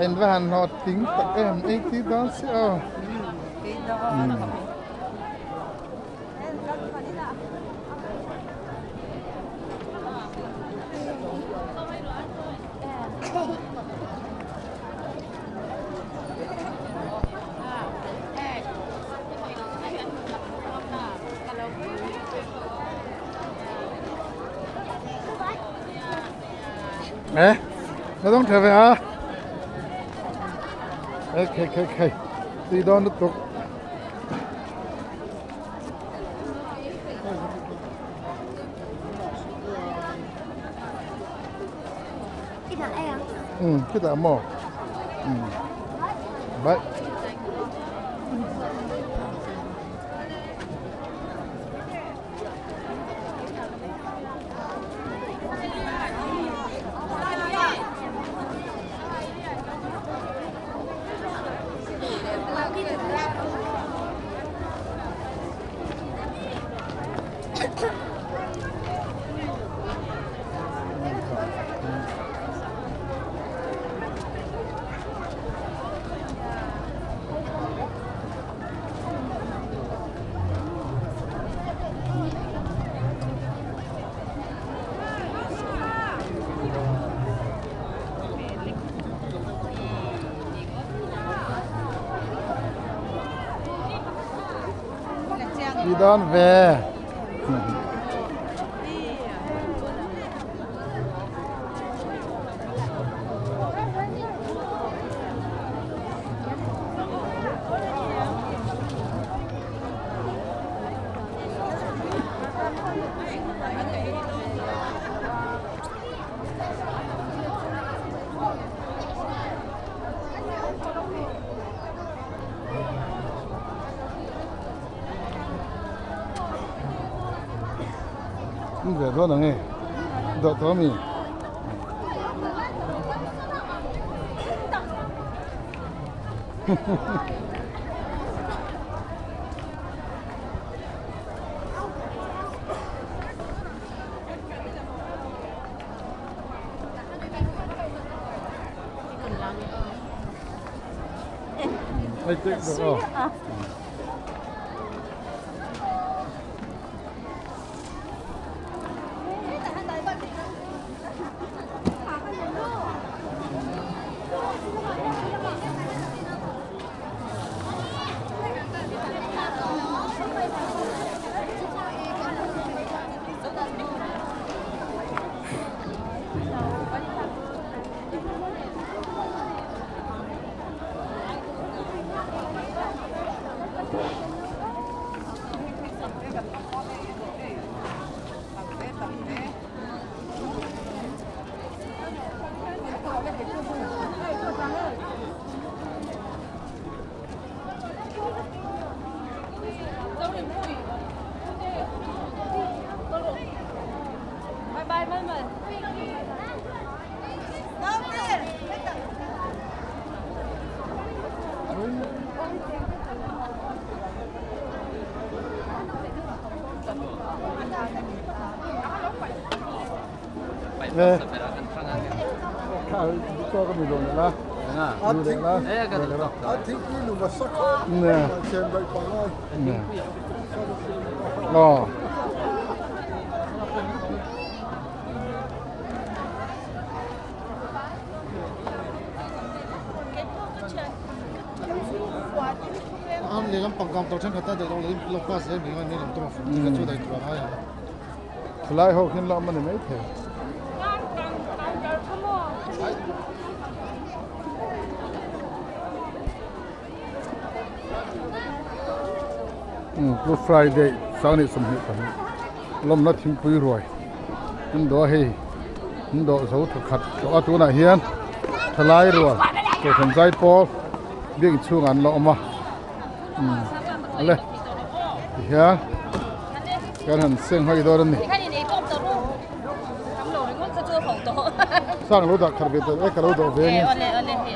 En va han hlawh tling tak em ei tui dawn si aw. Ê, nó đón trở về à? Ê, khay khay khay, đi đón nó tục. Ừ, cái đó mò. Ừ. Bye. Đi đón về. Ve dawn ang e dawh tawh ami. Ai tek dawh aw. Thalai ho khian lam a ni maithei. Good Friday sang 22 lawmna thingpui ruai an dawh a hei an dawh zo thawkhat tawh a tunah hian thalai rual kohhran zai pawl biak inchhungah an la awm a awle tihian kan han seng hawi dawn a ni sang lo dah khat ve tawh e ka lo dawh ve a ni.